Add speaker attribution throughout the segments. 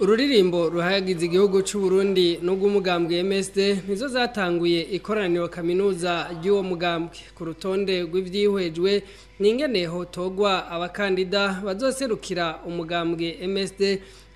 Speaker 1: Ururirimbo ruhayagiza igihugu c'u Burundi n'ugw'umugambwe MSD nizo zatanguye ikoraniro kaminuza ry'uwo mugambwe. Ku rutonde rw'ivyihwejwe n'ingene hotogwa abakandida bazoserukira umugambwe MSD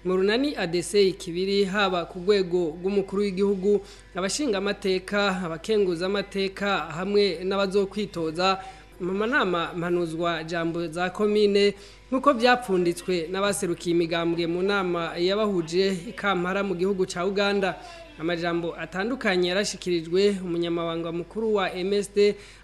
Speaker 1: mu runani ADC ikibiri, haba ku rwego rw'umukuru w'igihugu, abashinga amateka, abakenguza amateka hamwe n'abazokwitoza mu manama mpanuzwa jambo za komine, nk'uko vyapfunditswe n'abaserukiye imigambwe mu nama yabahuje ikampara mu gihugu ca Uganda. Amajambo atandukanye yarashikirijwe. Umunyamabanga mukuru wa MSD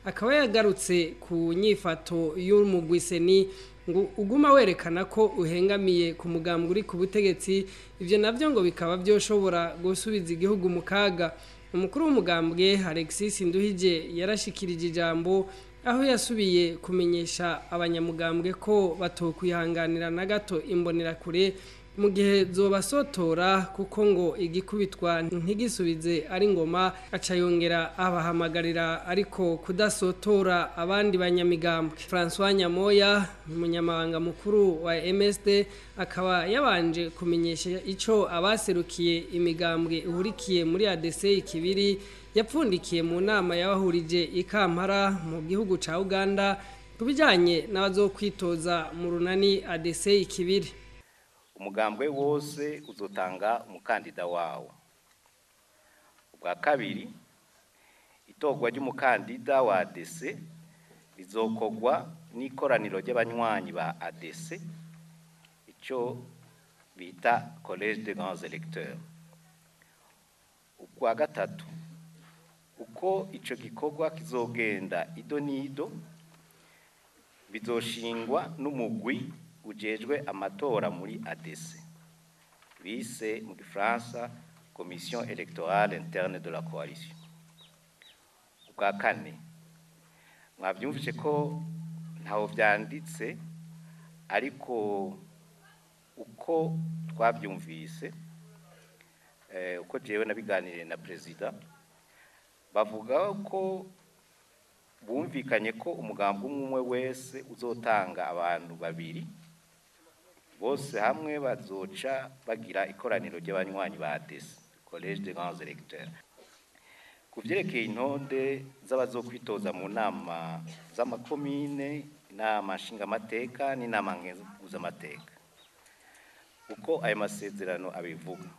Speaker 1: akaba yagarutse ku nyifato y'umugwi CENI ngo uguma werekana ko uhengamiye ku mugambwe uri ku butegetsi, ivyo navyo ngo bikaba vyoshobora gusubiza igihugu mu kaga. Umukuru w'umugambwe Alexis Nduhije yarashikirije ijambo, aho yasubiye kumenyesha abanyamugambwe ko batokwihanganira na gato imbonerakure mu gihe zobasotora, kuko ngo igikubitwa ntigisubize ari ngoma. Aca yongera abahamagarira ariko kudasotora abandi banyamigambwe. François Nyamoya, umunyamabanga mukuru wa MSD, akaba yabanje kumenyesha ico abaserukiye imigambwe ihurikiye muri ADC ikibiri yapfundikiye mu nama yabahurije ikampara mu gihugu ca Uganda ku bijanye n'abazokwitoza mu runani ADC ikibiri.
Speaker 2: Umugambwe wose uzotanga umukandida wawo. Ubwa kabiri, itorwa ry'umukandida wa ADC rizokorwa n'ikoraniro ry'abanywanyi ba ADC, icyo bita Collège des grands électeurs. Ubwa gatatu, uko ico gikorwa kizogenda ido n'ido bizoshingwa n'umugwi ujejwe amatora muri ADC, bise mu gifaransa Commission électorale interne de la coalition. Ubwa kane, mwavyumvise ko ntaho vyanditse, ariko uko twavyumvise, uko jewe nabiganiriye na perezida, bavuga ko bumvikanye ko umugambi umwe umwe wese uzotanga abantu babiri, bose hamwe bazoca bagira ikoraniro ry'abanywanyi ba ADC, Collège des grands électeurs. Ku vyerekeye intonde z'abazokwitoza mu nama z'amakomine, inama nshingamateka n'inama nkenguzamateka, uko ayo masezerano abivuga: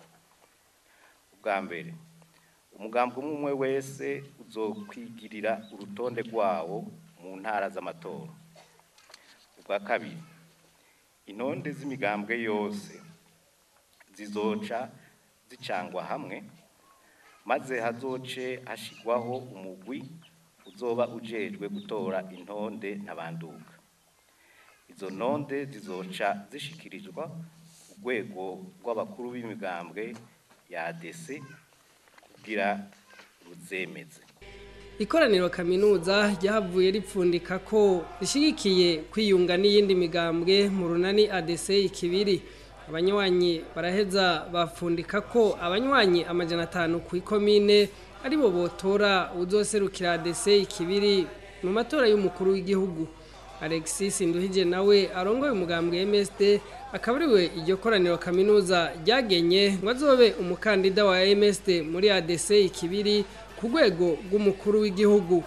Speaker 2: ubwa mbere, umugambi umwe umwe wese uzokwigirira urutonde rwawo mu ntara z'amatora. Ubwa kabiri, intonde z'imigambwe yose zizoca zicangwa hamwe, maze hazoce hashigwaho umugwi uzoba ujejwe gutora intonde ntabanduka. Izo ntonde zizoca zishikirizwa urwego rw'abakuru b'imigambwe ya ADC kugira ruzemeze.
Speaker 1: Ikoraniro kaminuza ryahavuye ripfundika ko rishigikiye kwiyunga n'iyindi migambwe mu runani ADC ikibiri. Abanywanyi baraheza bafundika ko abanywanyi 500 ku ikomine aribo botora uzoserukira ADC ikibiri mu matora y'umukuru w'igihugu. Alexis Nduhije nawe arongoye umugambwe MSD akaba ariwe iryo koraniro kaminuza ryagenye ngo azobe umukandida wa MSD muri ADC ikibiri ku rwego rw'umukuru w'igihugu.